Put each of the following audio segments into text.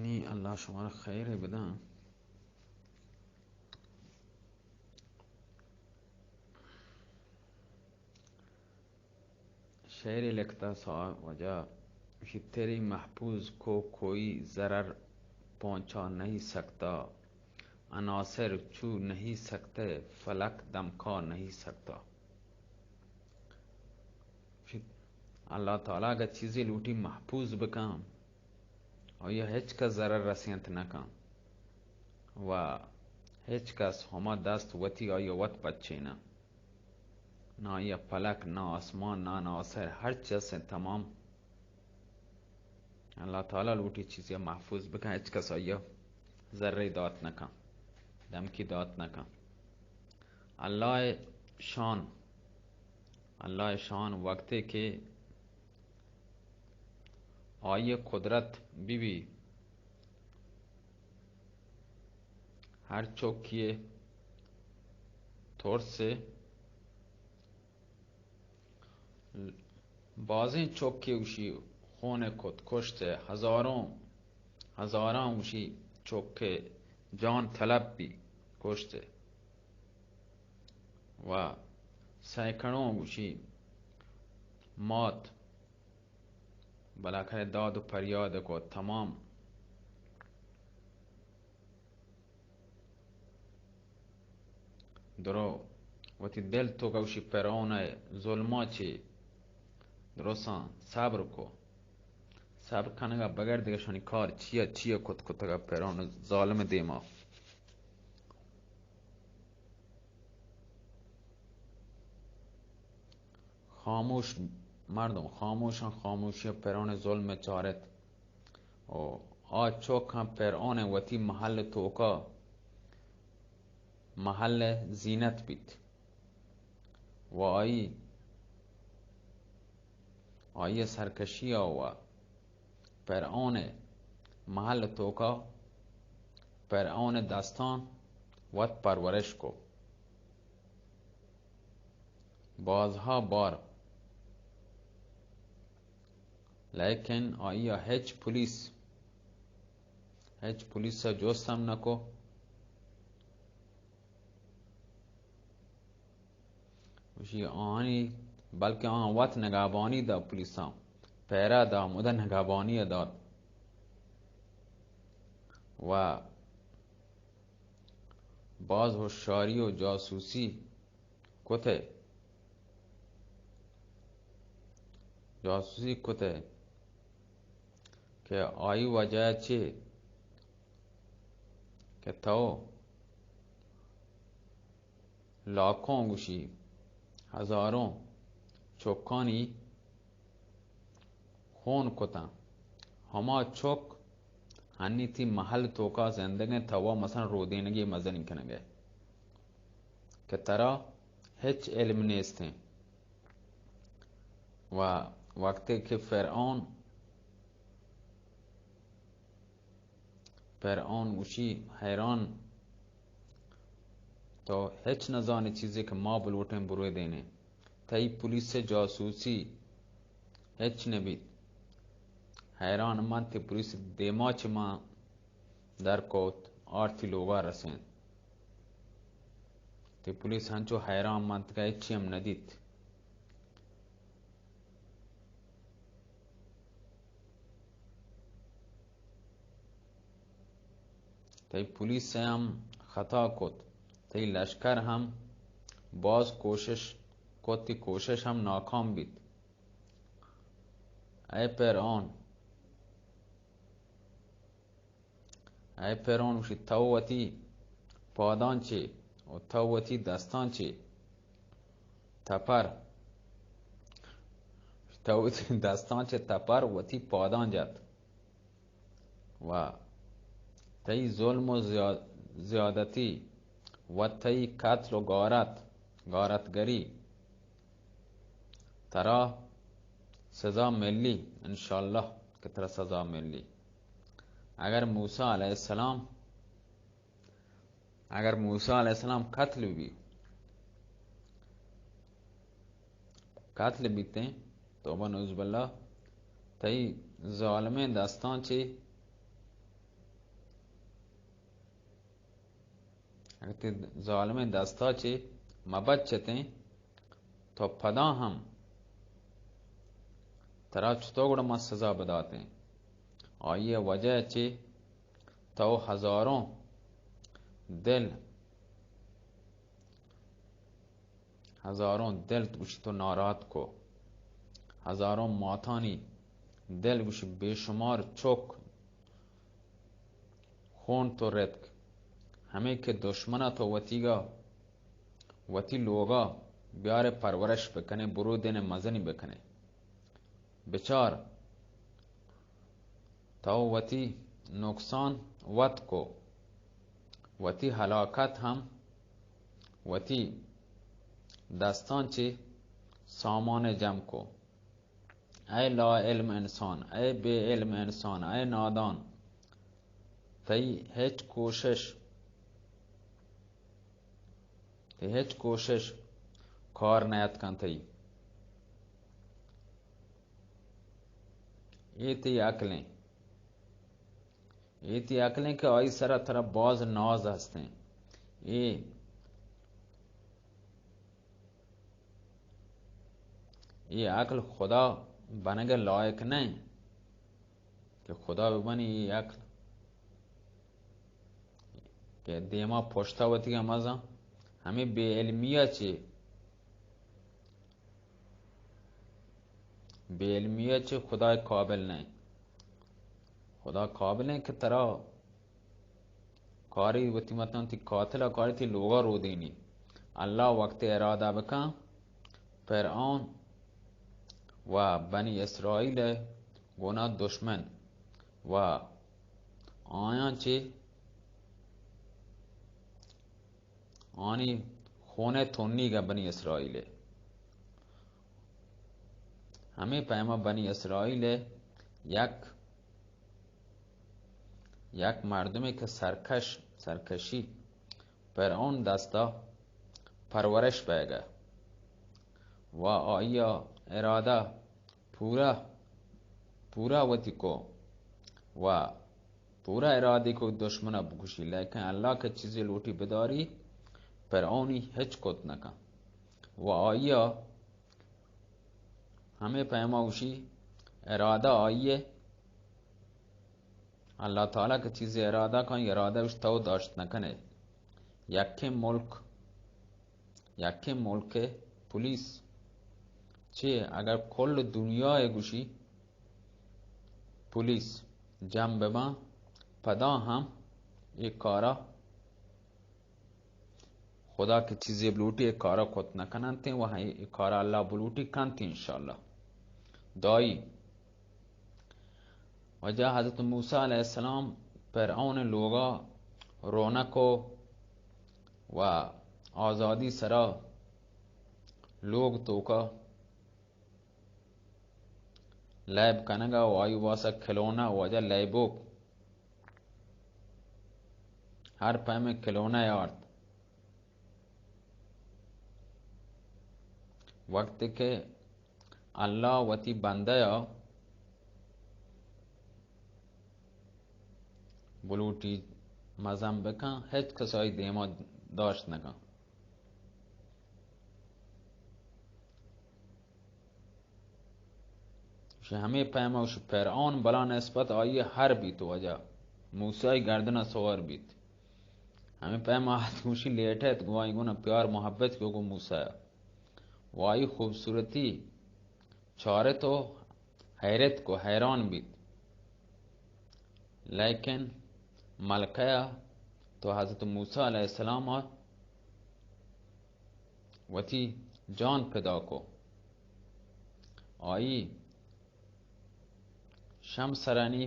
نی اللہ شمارا خیر بداں۔ شعرے لکھتا سا واجہ، کہ تیری محفوظ کو کوئی ضرر پہنچا نہیں سکتا، عناصر چھو نہیں سکتے، فلک دمکا نہیں سکتا۔ اللہ تعالی اگہ چیزے لوٹی محفوظ بکن، آیا ہچ کس ضرر رسینت نکن و ہچ کس ہما دست وتی آیا وت پچینہ۔ نہ آئی ء فلک، نہ آسمان، نہ عناصر، ہر چیز تمام اللہ تعالی لوٹی چیزے محفوظ بکن، ہچ کس آئی ء ضررے دات نکن، دمکی دات نکن۔ اللہ شان، اللہ شان وقتے کہ آئی قدرت بی بی، ہر چوکی ترس، بازیں چوکی اوشی خون کت کشت، ہزاروں، ہزاراں اوشی چوک جان طلب بی کشت و سینکڑوں اوشی مات بالاخرہ داد و پریاد کو تمام درو وتی دل تو گوشی فرعون ء ظلما چی درستاں صبر کو۔ صبر کنگا بغیر دگہ شانی کار چیا چیا کت کتگا فرعون ظالم دیما۔ خاموش مردم، خاموشاں خاموشی ء فرعون ء ظلم ء چارت۔ و آ چک ہم فرعون ء وتی محل توکا محل زینت بیت و آئی، آئی سرکشی ء و فرعون ء محل توکا فرعون ء دستان وت پرورش کو۔ بازها بار، لیکن آئی ء ہچ پولیس، ہچ پولیس ء جست ہم نہ کو۔ گوشی آنی، بلکہ آن وت نگہبانی دا پولیساں، پیرا دا، مدہ نگہبانی ء دات۔ و باز ہوشیاری و جاسوسی کت ء جاسوسی کت ء کہ آئی وجہ چے کہ تو لاکھوں گوشی ہزاروں چکانی خون کتاں۔ ہما چک ہنی تی محل توکا زندگیں، توا مثلاً رودینگی مزنی کنگے کہ ترا ہچ علم نیستیں۔ و وقتے کہ فرعون، فرعون گوشی، حیران، تو ہچ نزانی چیزے کہ ما بلوٹیں بروے دینے۔ تئی پولیس ء جاسوسی ہچ نہ بیت۔ حیران من تی پولیس دیما چہ من در کوت، آرتی لوگا رسینت۔ تی پولیس ہنچو حیران منت کہ ہچی ہم نہ دیت۔ تئی پولیس ء ہم خطا کت، تئی لشکر ہم باز کوشش کت، تی کوشش ہم ناکام بیت۔ اے فرعون، اے فرعون، گوشی تو وتی پادان چے و تو وتی دستان چے تپر، تو وتی دستان چے تپر وتی پادان جت۔ و تئی ظلم و زیا-، زیادتی و تئی قتل و غارت، غارتگری ترا سزا ملی، انشاءاللہ کہ ترا سزا ملی۔ اگر موسی علیہ السلام، اگر موسی علیہ السلام قتل بی، قتل بیتیں، توبہ نعوذ باللہ، تئی ظالمیں دستاں چہ، اگر تئی ظالمیں دستا چہ مہ بچتیں، تو پدا ہم ترا چتو گڑا ما سزا بداتیں؟ آئی ء وجہ چہ تو ہزاروں دل، ہزاروں دل گوشی تو ناراحت کو، ہزاروں ماتانی دل گوشی بے شمار چک خون تو رتک، ہمے کہ دشمنا تو وتیگا، وتی لوگا بیارے پرورش بکنے، برو دینے مزنی بکنے۔ بچار، تو وتی نقصان وت کو، وتی ہلاکت ہم وتی دستان چہ سامان جم کو۔ اے لا علم انسان، اے بے علم انسان، اے نادان، تئی ہچ کوشش، تئی ہچ کوشش کار نیاتکن تئی۔ اے تئی عقلیں، اے تئی عقلیں کہ آئی سرا ترا باز ناز ہستیں۔ اے اے عقل خدا بنگ ء لائق نہ انت کہ خدا بہ بنی۔ اے عقل کہ دیما پشتا وتی مزاں، ہمیں بے علمی ء چہ، بے علمی ء چہ خدا قابل نہ انت۔ خدا قابل انت کہ ترا کاری وتی متن تئی قاتل ء کاری تئی لوگا رودینی۔ اللہ وقت ارادہ بکن، فرعون و بنی اسرائیل ء گونا دشمن و آیاں چہ آنی خون ء تنیگ ء بنی اسرائیل ء۔ ہمے پیما بنی اسرائیل ء یک، یک مردمے کہ سرکش، سرکشی فرعون دستا پرورش بیگ ء و آئی ء ارادہ پورا، پورا وتی کو و پورا ارادے کو دشمن ء بکشی، لیکن اللہ کہ چیزے لوٹی بداری، فرعونی ہچ کت نہ کن۔ و آئی ء ہمے پیما گوشی، ارادہ آئی ء، اللہ تعالی کہ چیزے ارادہ کن، ارادہ گوشت تو داشت نہ کنے۔ یکیں ملک، یکیں ملک ء پولیس چے اگر کل دنیا ء گوشی پولیس جم بباں، پدا ہم اے کارا خدا کہ چیزے بلوٹی اے کارا کت نہ کننت و اے کارا اللہ بلوٹی کنت انشاءاللہ۔ دائی وجہ حضرت موسی علیہ السلام فرعون لوگا رونق و آزادی سرا لوگ توکا لیب کنگا و آئی واسا کھلونا واجہ لیبوک ہر پیمیں کھلونا یارت۔ وقت کہ اللہ وتی بندہ یا بلوٹی مزن بکن، ہچ کسائی دیما داشت نکن۔ گوشی ہمے پیما گوشی فرعون بلا نسبت آئی ہر بیت واجہ موسیٰ گردن سوار بیت۔ ہمے پیما آت گوشی لیٹت گواہی گونا پیار محبت کو گو موسیٰ و آئی خوبصورتی چارت و حیرت کو حیران بیت۔ لیکن ملکہ تو حضرت موسیٰ علیہ السلام وتی جان پدا کو۔ آئی شمسرانی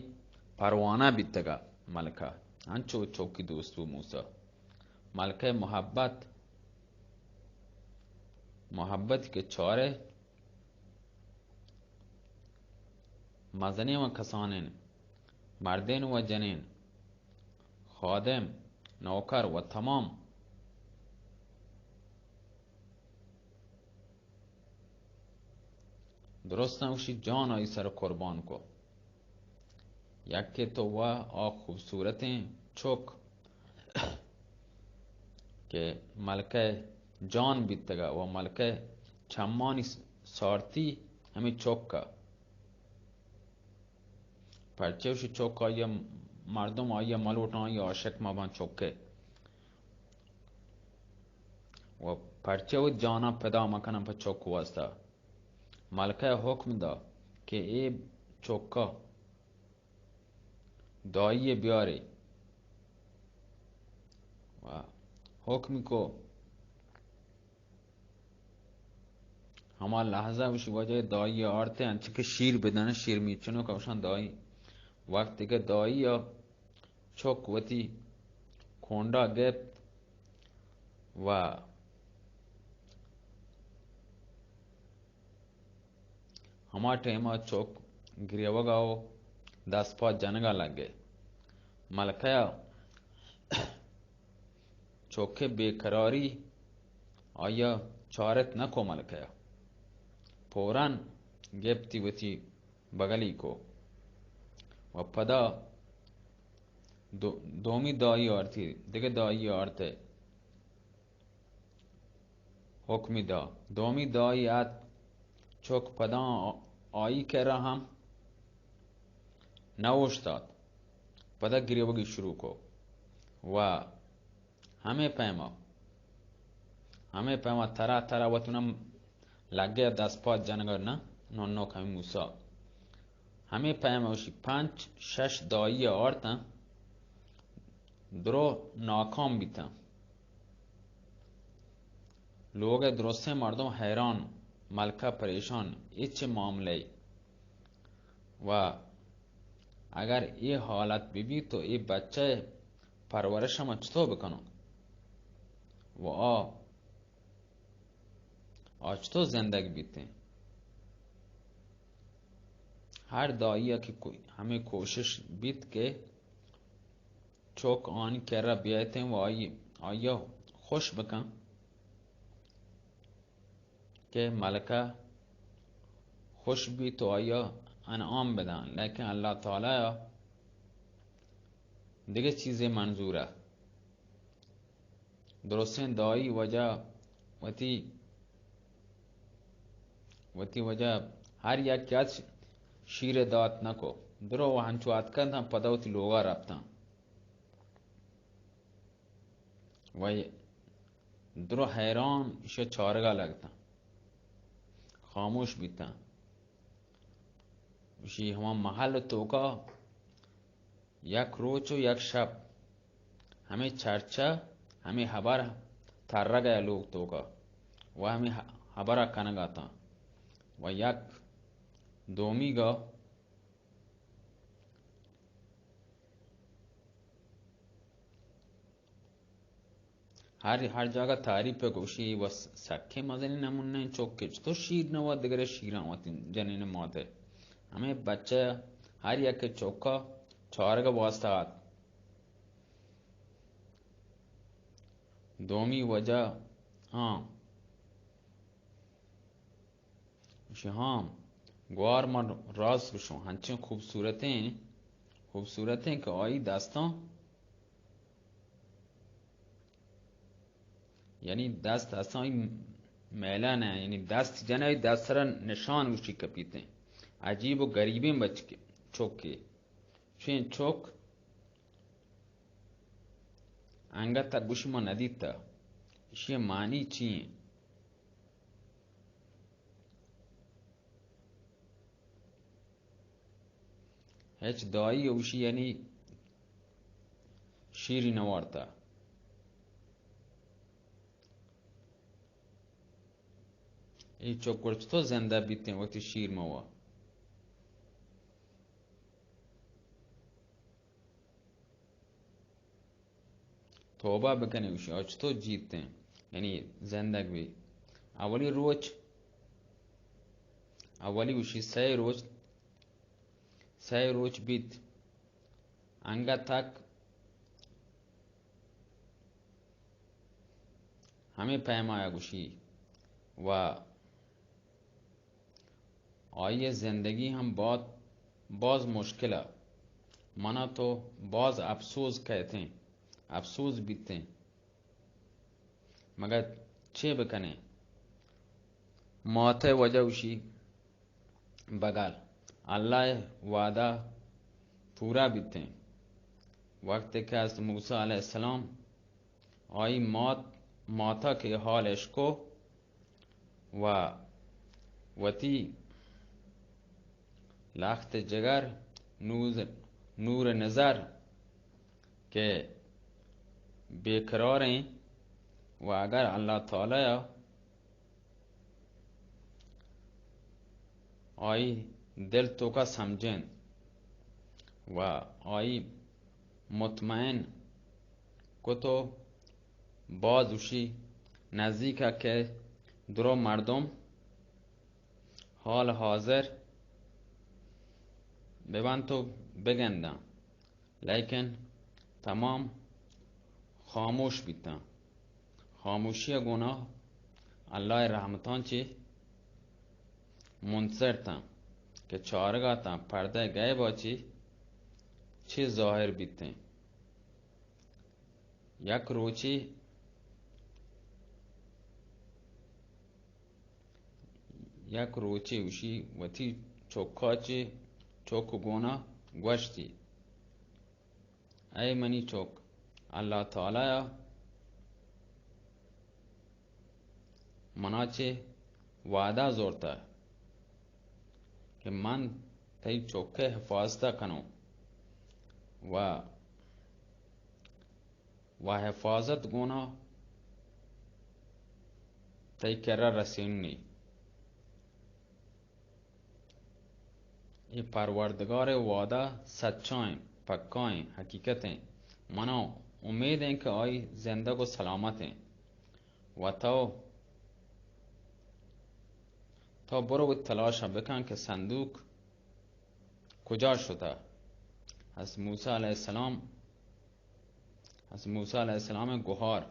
پروانہ بیتگا ملکہ، انچو چوکی دوست بو موسیٰ۔ ملکہ محبت، محبت کہ چارے مزنیں و کسانیں، مردین و جنین، خادم، نوکر و تمام درستاں گوشی جان آئی سر قربان کو۔ یکے تو وا آ خوبصورتیں چک کہ ملکہ جان بیتگا و ملکہ چمانی سارتی ہمیں چک کا۔ پرچے وشی چک آئی مردم آئی ملوٹاں، آئی عاشق مباں چکے۔ و پرچے و جانا پدا مکنن پہ چک واسطہ۔ ملکہ حکم دا کہ اے چکا دائی بیارے۔ و حکم کو ہما لحظہ وشی وجہ دائی آرتے، انچہ کہ شیر بدن، شیر میچنو کشان دائی۔ وقتی کہ دائی چک وتی کونڈا گپت و ہما ٹیما چک گریوگا و دست پا جنگا لگے۔ ملکہ چوکے بے قراری آیا چارت نہ کو ملکہ۔ فوراً گپتی وتی بگلی کو و پدا دو-، دومی دائی آرتی، دگہ دائی آرتے۔ حکمی دا۔ دومی دائی ات، چک پدا آئی کرا ہم نہ اوشتات۔ پدا گریوگی شروع کو و ہمیں پیما، ہمیں پیما ترا ترا وتونم لگے دست پا جنگ نہ، نونو کمی موسی۔ ہمیں پیما وشی پنچ شش دائی آرتن، درو ناکام بیتن۔ لوگ درستیں مردم حیران، ملکہ پریشان، اے چے معاملہ ای؟ و اگر اے حالت ببی تو اے بچہ پرورش ہم چطور بکنوں؟ و آ، آ چطور زندگ بیتیں؟ ہر دائی کہ کو-، ہمیں کوشش بیت کہ چک آنی کرا بیایتیں و آئی، آیا خوش بکن کہ ملکہ خوش بیت و آیا انعام بدن، لیکن اللہ تعالی دگہ چیزے منظور ات۔ درستیں دائی وجہ وتی، وتی وجہ ہر یک ات شیر دات نکو، درو و ہنچو اتکنت ہم پدا وتی لوگا رپتن۔ و درو حیران ایشی چارگا لگتن، خاموش بیتن۔ ایشی ہما محل توکا یک روچ و یک شپ ہمیں چرچا، ہمیں ہبر ترگ ء لوگ توکا و ہمیں ہبر ء کنگ اتاں و یک دومیگا ہر، ہر جاگہ تعریف ء گوشی و س-، سکیں مزنیں نمونہ چوکے چطور شیر نوا دگرے شیراں وتی جنین ماتے۔ ہمیں بچہ ہر یک چوکا چارگ واسطہ آت۔ دومی وجہ، ہاں، گوشی، ہاں، گوار من راست گوشوں، ہنچیں خوبصورتیں، خوبصورتیں کہ آئی دستاں، یعنی دست ہستاں آئی میلہ نہ، یعنی دست جنہ آئی دست سرا نشان گوشی کپیتیں۔ عجیب و غریبیں بچکے، چوکے۔ چین چوک انگت ء گوش ما ندیتہ، ایشی ء معنی چی انت؟ ہچ دائی اوشی یعنی شیری نوارتہ۔ اے چک گڑا چطور زندہ بیتیں وقتی شیر موا؟ توبہ بکنی گوشی، آ چطور جیتیں؟ یعنی زندگ بی۔ اولی روچ، اولی گوشی سئے روچ، سئے روچ بیت۔ انگت تک ہمے پیما گوشی و آئی ءِ زندگی ہم باز، باز مشکل ءَ۔ من ءَ تو باز اپسوز کئیتیں، اپسوز بیتیں۔ مگہ چے بکنیں؟ مات ءِ وجہ اشی بگل اللہ ءِ وعدہ پورا بیتیں۔ وقتے کہ حضرت موسی علیہ السلام آئی مات، ماتا کہ حال اشکو و وتی لخت جگر، نوز-، نور نظر کہ بے قراریں و اگر اللہ تعالی ءَ آئی دل توکا سمجھیں و آئی مطمئن کتو باز اشی نزدیک ءَ کہ درو مردم حال حاضر ببنت و بگنداں، لیکن تمام خاموش بیتاں۔ خاموشی ءِ گونا اللہ ءِ رحمتاں چی منتظر تاں کہ چارگا تاں پردہ غیب ءَ چی چی ظاہر بیتیں۔ یک روچے، یک روچے اشی وتی چکا چے چک گونا گوشتی، اے منی چک، اللہ تعالی ءَ منا چے وعدہ زورتہ کہ من تئی چک ءِ حفاظت کنوں و و حفاظت گونا تئی کرا رسینی۔ اے پروردگار ءِ وعدہ سچائیں، پکائیں، حقیقتیں۔ منا امید ایں کہ آئی زندگ و سلامت ایں۔ و تو، تو برو وت تلاشا بکن کہ صندوق کجا شتہ۔ حضرت موسی علیہ السلام، حضرت موسی علیہ السلام ءِ گہار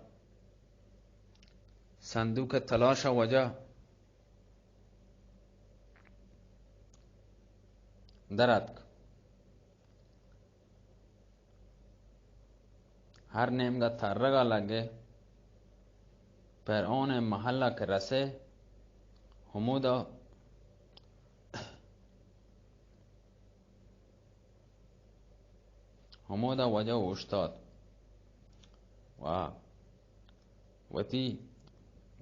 صندوق ءِ تلاش ءَ وجہ در اتک۔ ہر نیمگا ترگا لگے، فرعون ءِ محلہ کہ رسے، ہمودا ہمودا وجہ اوشتات و وتی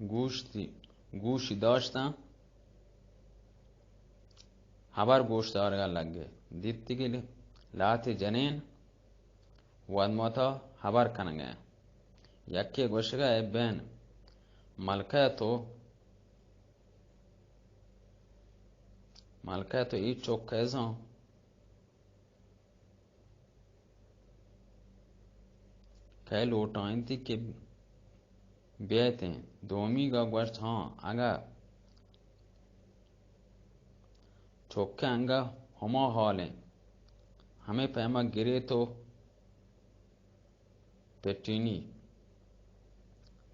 گوشتی، گوشی داشتاں، ہبر گوش دارگا لگے۔ دیتی کہ لہتے جنین وت ماتا ہبر کنگے۔ یکے گوشگا، اے بین، ملکہ تو، ملکہ تو اے چک ءَ زان کئے لوٹائینتی کہ بیایتیں۔ دومیگا گوشت، ہاں، اگاں چک ءِ انگہ ہما حالیں، ہمے پیما گریت و پٹینی،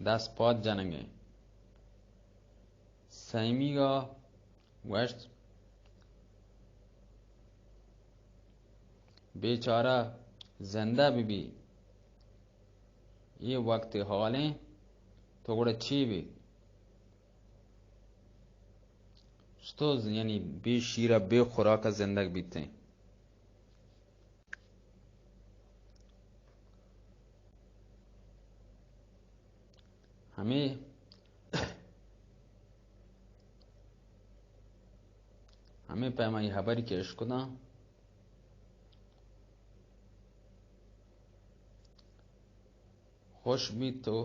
دست پاد جنگیں۔ سیمیگا گوشت، بیچارہ زندہ بہ بی، اے وقت حالیں، تو گڑا چی بی؟ شتو ز-، یعنی بے شیرہ بے خوراکہ زندگ بیتیں۔ ہمے، ہمے پیما اے ہبری کہ اشکتاں، خوش بیت و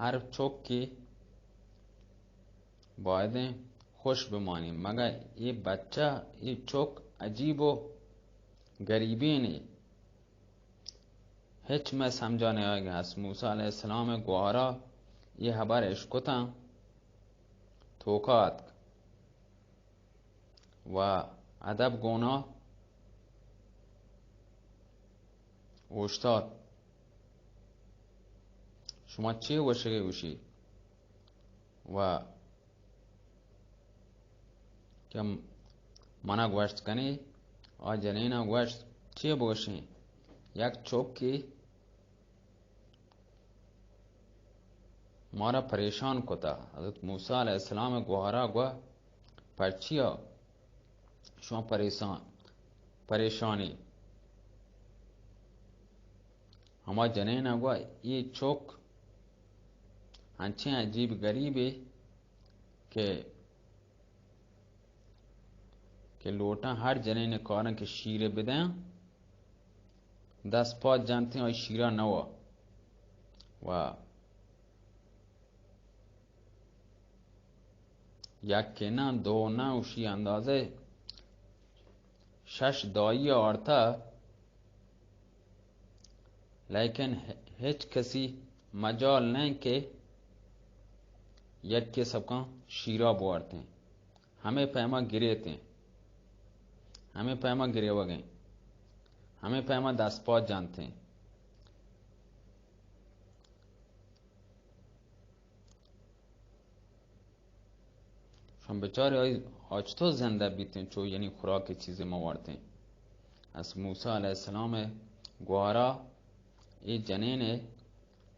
ہر چکے بایدیں خوش بمانی، مگہ اے بچہ، اے چک عجیب و غریبینے۔ ہچ مئے سمجھا نیایگ ءَ است۔ موسی علیہ السلام ءِ گوہارا اے ہبر اشکتاں، توکا اتک و ادب گونا اوشتات۔ شما چے گوشگے گوشی؟ و کہ منا گوشت کنی؟ آ جنین ءَ گوشت، چے بگوشیں؟ یک چوکے مارا پریشان کتا۔ حضرت موسی علیہ السلام ءِ گوہارا گوا، پرچیا شما پریشان، پریشانی؟ ہما جنین ءَ گوا، اے چوک انچیں عجیب غریبے کہ، کہ لوٹاں ہر جنین کاراں کہ شیرے بدیاں، دست پاد جنتیں، آئی شیرا نوا۔ و یکے نہ، دو نہ، اوشی اندازہ شش دائی آرتا، لیکن ہچ کسی مجال نہیں کہ یکے سبکاں شیرا بوارتیں۔ ہمے پیما گریتیں، ہمے پیما گریوگیں، ہمے پیما دست پاد جنتیں۔ شما بچارے آئی آ چطور زندہ بیتیں، چو یعنی خوراک چیزے موارتیں۔ از موسی علیہ السلام گوارا اے جنین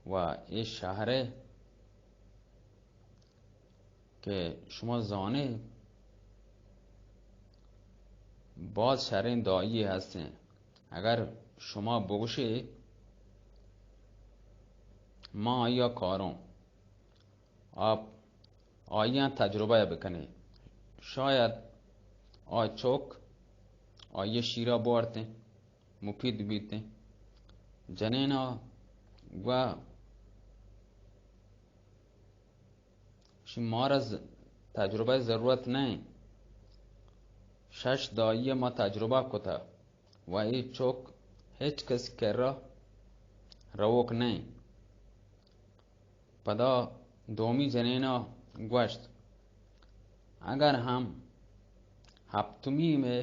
و اے شہر کہ شما زانے باز شریں دائی ہستیں۔ اگر شما بگوشے ما آیا کاروں، آپ آیاں تجربہ بکنے، شاید آ چوک آئی شیرا بوارتیں، مفید بیتیں۔ جنینا گوا شی مارا ز-، تجربہ ضرورت نہیں، شش دائی ما تجربہ کتا و اے چوک ہچ کس کرا روک نہیں۔ پدا دومی جنینا گوشت، اگر ہم ہپتمی میں،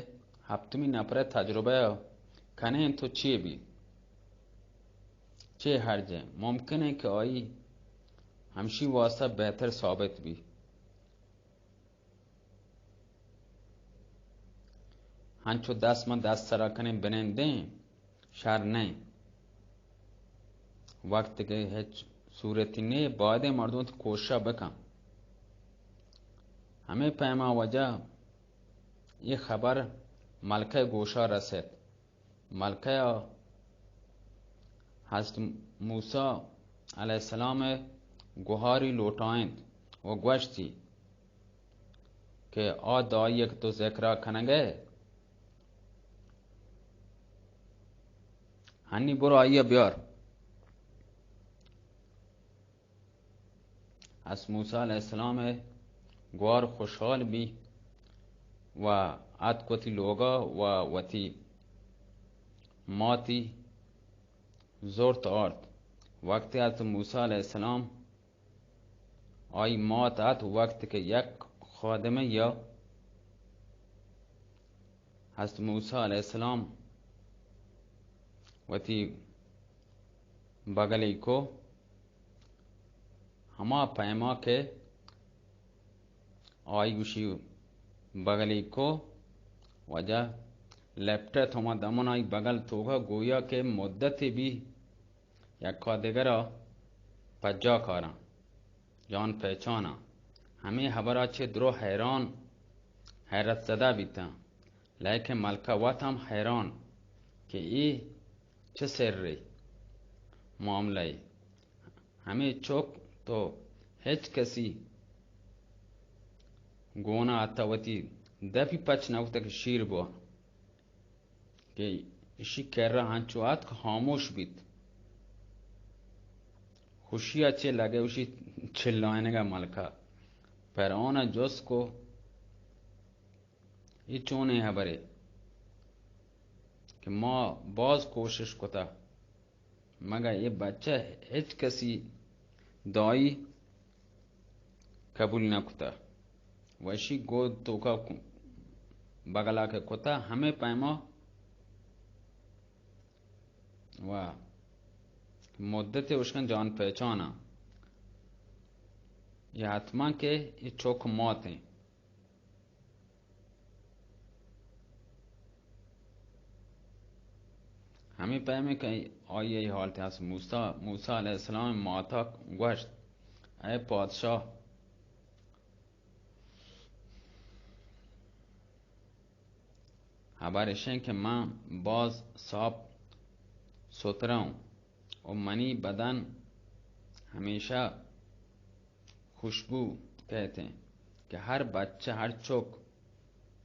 ہپتمی نفر تجربہ کنیں تو چے بی؟ چے ہرجیں؟ ممکن ہے کہ آئی ہمشی واسطہ بہتر ثابت بی۔ ہنچو دست من دست سرا کنیں بنندیں، شر نیں۔ وقت کہ ہچ صورتی نے، بایدیں مردم تو کوششا بکن۔ ہمیں پیما وجہ یہ خبر ملکہ گوشا رسیت۔ ملکہ ءَ حضرت موسی علیہ السلام ءِ گہاری لوٹائینت و گوشتی کہ آ دائی ءَ کہ تو ذکر ءَ کنگ ءَ، ہنی برو آئی ءَ بیار۔ حضرت موسی علیہ السلام ءِ گوار خوشحال بی و اتک وتی لوگا و وتی ماتی زرت آرت۔ وقتی حضرت موسی علیہ السلام آئی مات ات، وقت کہ یک خادمے یا حضرت موسی علیہ السلام وتی بگلی کو، ہما پیما کہ آئی گوشی بگلی کو، واجہ لپٹت ہما دمن آئی بگل توکا، گویا کہ مدتے بی یکا دگرا پجا کاراں، جان پہچاناں۔ ہمے ہبرا چہ درو حیران، حیرت زدہ بیتاں، لیکن ملکہ وت ہم حیران کہ اے چہ سرے معاملہ اے۔ ہمے چک تو ہچ کسی گونا حتی وتی دپی پچ نہ کتہ کہ شیر بوا، کہ اشی کرا ہنچو اتک خاموش بیت۔ خوشی ءَ چہ لگے اشی چلائینگا ملکہ۔ فرعون ءَ جست کو، اے چونیں ہبرے کہ ما باز کوشش کتہ، مگہ اے بچہ ہچ کسی دائی قبول نہ کتہ۔ و اشی گود توکا بگلا کہ کتہ، ہمے پیما و مدت اشکن جان پہچانا۔ یہ حتما کہ یہ چوک ماتیں۔ ہمے پیمیں کہ آئی ءِ حالت ہست۔ موسیٰ، موسیٰ علیہ السلام ءِ ماتا گوشت، اے پادشاہ، ہبر اشیں کہ من باز صاف ستھرا اوں و منی بدن ہمیشہ خوشبو کئیت ایں کہ ہر بچہ، ہر چک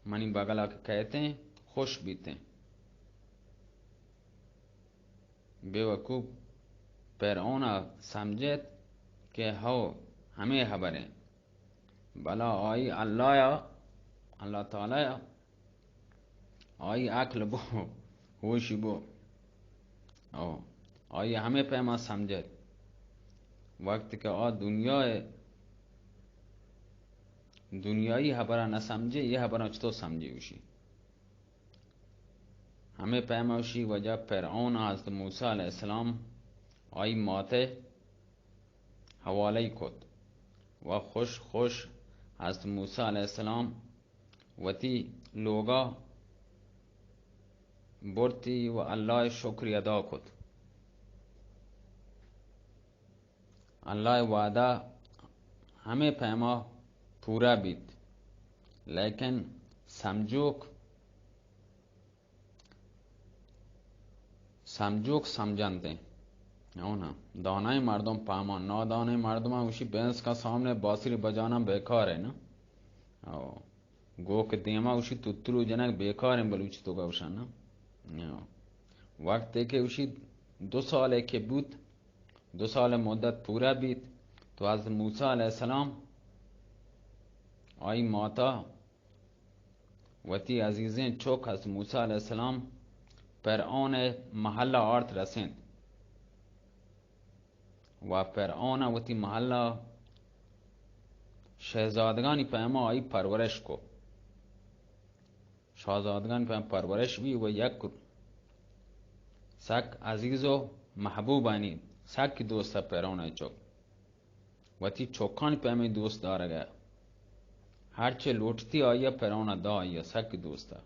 منی بگلا کہ کئیت ایں، خوش بیت ایں۔ بے وقوف فرعون ءَ سمجھت کہ ہو، ہمے ہبر ایں، بلا آئی اللہ ءَ، اللہ تعالی ءَ آئی عقل بو، ہوشی بو۔ او، آئی ہمے پیما سمجھت، وقت کہ آ دنیا ءِ، دنیائی ہبراں نہ سمجھے، یہ ہبراں چطور سمجھے؟ اوشی ہمے پیما اوشی وجہ فرعون ءَ حضرت موسیٰ علیہ السلام آئی مات ءِ حوالہ ای کت و خوش خوش حضرت موسیٰ علیہ السلام وتی لوگا برتی و اللہ ءِ شکری ادا کت۔ اللہ ءِ وعدہ ہمے پیما پورا بیت، لیکن سمجھوک، سمجھوک سمجھنت ایں۔ ہو نا، دانائیں مردم پہمان، نادانائیں مردم اوشی بینس کا سامنے باسری بجانا بیکار ہے نا۔ او، گوک دیما اوشی تتلو جنگ بیکار ہیں بلوچی توکا اوشان نا۔ او، وقت کہ اوشی دو سال کہ بوت، دو سال مدت پورا بیت، تو حضرت موسیٰ علیہ السلام آئی ماتا وتی عزیزیں چک حضرت موسیٰ علیہ السلام فرعون ءِ محلہ آرت رسینت و فرعون ءَ وتی محلہ شہزادگانی پیما آئی پرورش کو۔ شہزادگانی پیما پرورش بی و یک سک عزیز و محبوبانی، سک دوست فرعون ءِ چک۔ وتی چکانی پیمیں دوست دارگ ءَ۔ ہرچے لوٹتی آئی ءَ فرعون ءَ دا، آئی ءَ سک دوست ءَ۔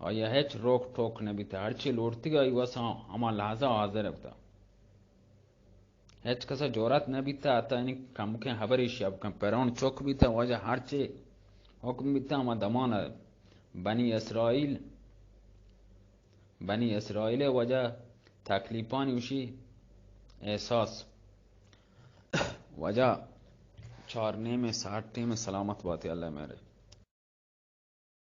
آئی ءَ ہچ روک ٹوک نہ بیت، ہرچے لوٹتی آئی واسا ہما لحظہ حاضر بوتا۔ ہچ کسا جرأت نہ بیت، حتی یعنی کمکیں حبری شی ءَ بکن۔ فرعون چک بیت، واجہ ہرچے حکم بیت، ہما دمان ءَ بنی اسرائیل بنی اسرائیل ءِ واجہ تکلیفانی اوشی احساس۔ واجہ چار نیم ساعت ٹیم سلامت باتی اللہ میرے۔